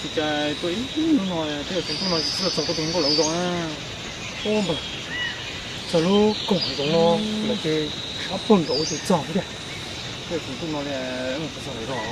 Cas tuaj ib hnub no tej zaum tsaus ntuj no tsis txog txog kuv tus nkauj lawv zos na. Ub npawg, txog lub koog hav zoov no lawm ces sab pawg nkaus ces txog thiab. Tej zaum tsaus ntuj no li mus txog lawv zos,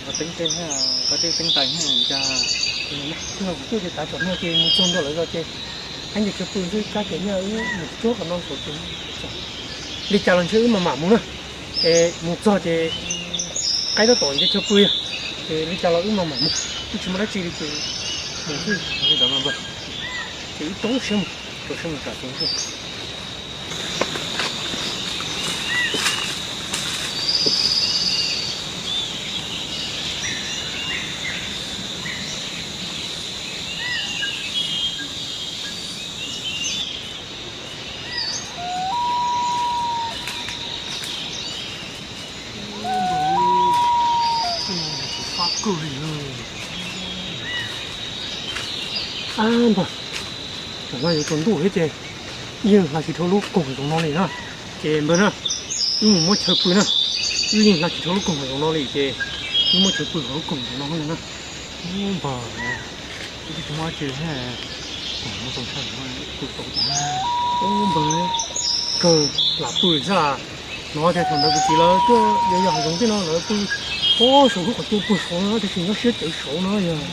koj teeb teb, koj teeb teb tais thiab cas. Kuv tuaj ces tav tsom no ces mus txog ntua lawv zos ces qab nce chaw pw xwb, kab ces nyob wb mus tsuab qhov no saud ces txog. Li cas los ntshe wb mam mam mus na. Es mus txog ces qaib tab tom nce chaw pw yog, ces li cas los wb mam mam mus, wb tsis muaj dab tsi li ces mus xwb. Ces wb rau siab mus, rau siab mus tsam tsaus ntuj. Fab kawg li. Ab npawg, tam no yuav tsaus ntuj thiab ces yeej hla tsis dhau lub koog hav zoov no li na. Ces npawg na, wb mus muab chaw pw na. Wb yeej hla tsis dhau lub koog hav zoov no li ces wb muab chaw pw hauv lub koog hav zoov no na. Ub npawg, wb twb tsis muaj dab tsi thiab, koog hav zoov txaus ntshai, pw tau tas. Ub npawg, kawg lam pw xwb. Hnov tias thaum ntawd kuv txiv lawv tuaj yos yos hav zoov tej no lawv pw pob saum lub qhov cub puag saud no tab sis nyob siab cawv saud no yog.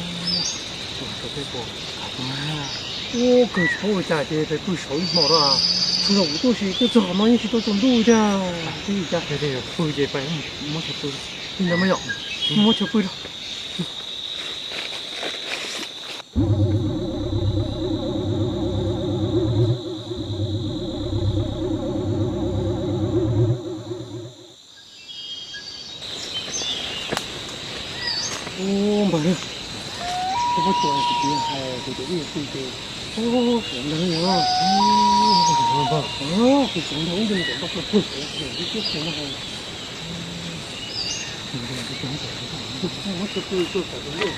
Ub kawg tsis paub ua cas ces peb pw saud ib hmo rau. Txhua zaus kuv tuaj ces tuaj txog qhov no yeej tsis tau tsaus ntuj thiab. Twb cas pw ces peb muab chaw pw. Li ntawd mas yom, muab chaw pw rau. Ub npawg, koj puas tsuas kuv txiv hais kuv tus ib yam pw ces, ub, sawv ntawd yog, ub, kuv sawv ntawd ub nti ntawm npaj pw pw, kuv tus ib tug no hais, muab chaw pw tuaj kom tus ub.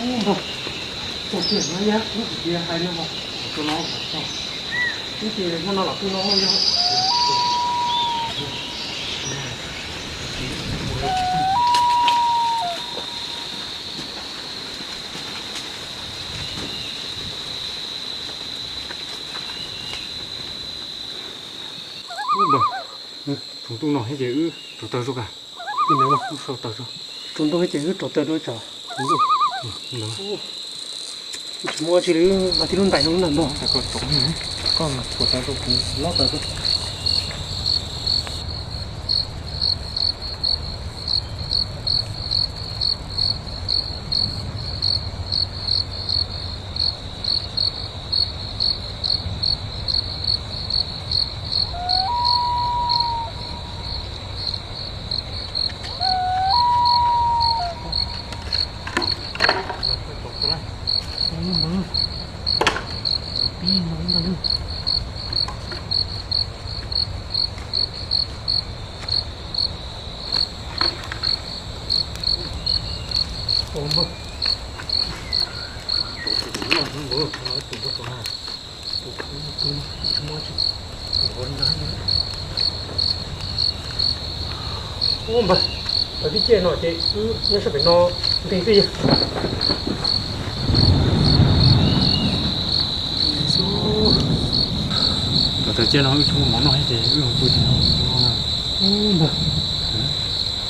Ub, txog kiag no yog ub, kuv txiv hais no, txog no txog, ub ces no no los pw no yog. Ub npawg, tsaus ntuj no thiab ces wb rauv taws zog as. Tsaus ntuj thiab ces wb rauv taws rau tsam tsaus ntuj. Tsis muaj dab tsi li, mas tib lub ntais no lub ntais npog. Koj mas txhuam taws rau kuv lob taws xwb. Ub npawg, thaum tib ciaj no ces wb nyob sab pem no nqis xwb yog. Thaum thaum ciaj no wb tsis muaj mov noj thiab ces wb mus pw theem no. Ub npawg,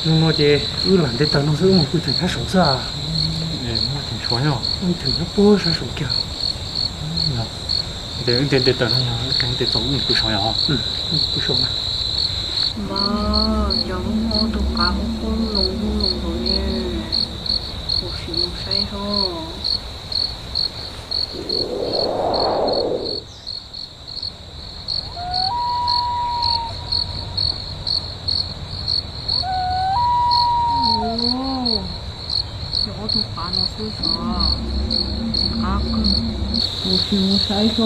zoo no ces wb lam nte taws no xwb wb mus pw theem thab saud xwb. Muaj theem tshuav yog, muaj theem nyob puag sab saud kiag. Ces wb nte nte taws no yog wb nte txog wb mus pw saud yog. Pw saud na. Npawg, cov hmoob hmoob tus qav qub qub loo hmoob loo nkaus ne, kuv sim mus saib seb. Yog ob tug qav no xwb xwb, tsis qab kawg. Kuv sim mus saib seb.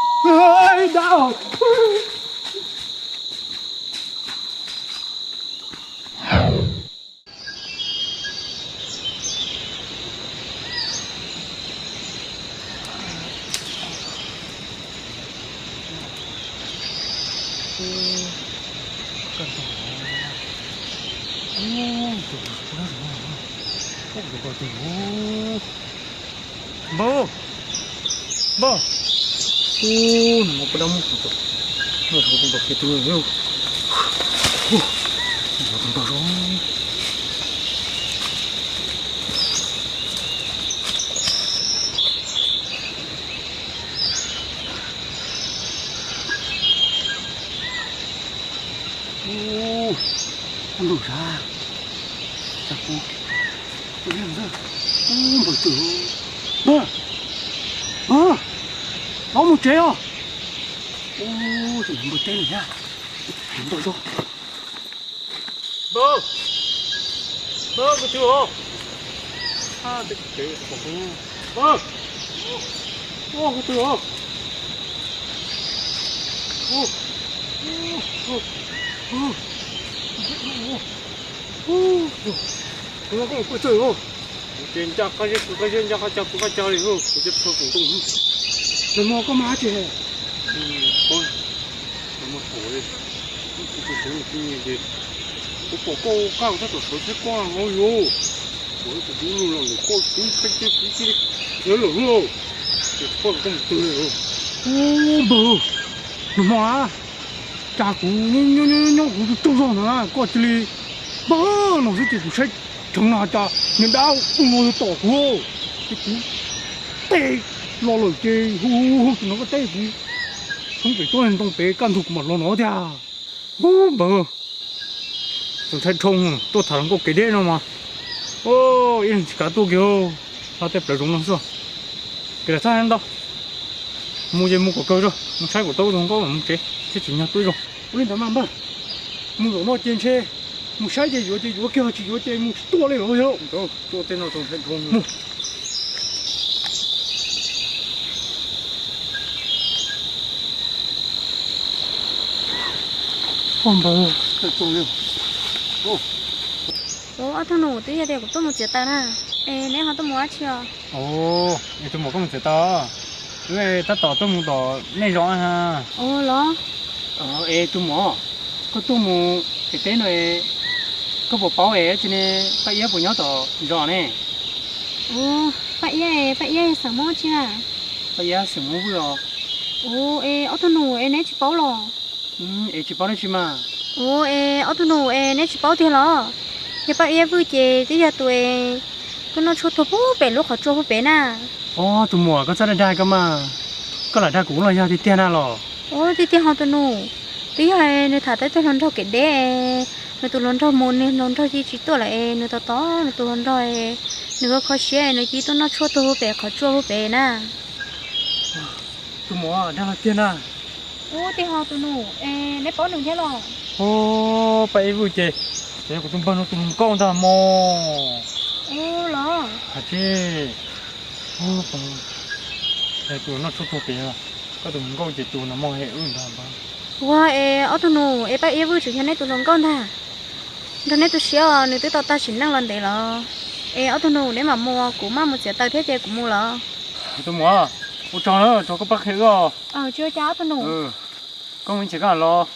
Dab. Npawg, npawg, ub, nag hmo poj dab muab kuv tom, muab kuv tom kiag tus npawg, ub, npawg zoo. Ub, ub, ntuj sab, cas kuv, ub, npawg twg, npawg, npawg, los mus tsev os. Ub, npawg teb lawm thiab, npawg zoo. Npawg, npawg, kuv twg os? Npawg, kuv twg os? Kuv los koj mus pw twg os? Kuv ces ncaj qab zeb pw qab zeb, ncaj qab cag pw qab cag li os, kuv ces pw foom ntoo. Nag hmo koj mas dab tsi? Nag hmo thaum kuv pom koj ua qaj tab tom sawv tsheb koj hauv yus, kuv tus dub nyuj los ntawm koj tub qheb teb kuv cia li khiav lawm lauj. Ces koj los koj mus twg li os? Ub, npawg, nag hmo na, cas kuv nyob nyob kuv tsaug zog ntawd na koj cia li npawg no xwb ces kuv saib dheev no cas niag dab ub no yuav tom kuv, ces kuv teb los lawm ces hu hu tus no koj teb kuv tshoob pem tuab ntoo pem kaj ntug kuv mam los no tiag. Ub, npawg, tus ntxhais dhoo tuaj tham hluas nkauj kev deb no mas, ib leeg tsis kav tuaj kiag, hla tej plaws zoov no xwb. Kev lam txhab ntau, mus ces mus kom kawg zog, mus saib kom tau tus hluas nkauj mam mus tsev thiaj tsim nyog tuaj zoo. Ua li ntawd mas npawg, mus zaum no ces ntshe mus saib ces yuav ces yuav kiag, tsis yuav ces mus tsis tuaj li los yog. Tuaj tej no tus ntxhais dhoo mus. Ub, npawg, koj tuaj li. Ub, ob tug nus, twb yog tias kuv tuaj mus txiav taws na, es neb ho tuaj mus dab tsi os? Ub, es tus muam koj mus txiav taws, wb tab tom tuaj mus tom nej zos na. Ub los. Es tus muam, koj tuaj mus pem teb no es koj puas paub es cia ne Paj Iab puas nyob tom zos ne? Ub, Paj Iab es Paj Iab xeem Hmoob tsi na? Paj Iab xeem Hmoob Vwj os. Ub, es ob tug nus es neb tsis paub los? Es tsis paub dab tsi mas. Ub, es ob tug nus es neb tsis paub tiag los? Yog Paj Iab Vwj ces twb yog tus es kuj noj tshuaj tuag puag pem lub qhov tsua puag pem na. Ob tug muam koj txhob dag dag koj mas, koj lam dag kuv los yog tiag tiag na los? Ub, tiag tiag ho tus nus, twb yog nws tham tau tus hluas nraug kev deb, nws tus hluas nraug mus nws hluas nraug cia tsis tuaj lawm es nws tos tos nws tus hluas nraug, nws kho kho siab nws cia tuaj noj tshuaj tuag puag pem qhov tsua puag pem na. Tus muam, dag los tiag na. Ub, tiag ho tus nus, es neb paub nws thiab los? Ub, Paj Iab Vwj ces, ces yog kuv tus npawg no tus hluas nkauj ntag mog. Ub los. Hais tsis, tus noj tshuaj tuag pem, koj tus hluas nkauj ces tus no mog he wb ntag npawg. Ua es ob tug nus es Paj Iab Vwj tseem yog neb tus hluas nkauj ntag. Nrog neb tu siab os, nws twb tau tag sim neej los ntev los. Es ob tug nus neb mam mus, kuv maj mus txiav taws thiab ces kuv mus los. Tus muam, ua tsaug na, tsaug koj pab qhia wb os. Tsis ua cas ob tug nus. Koj mus ib chim koj mam los.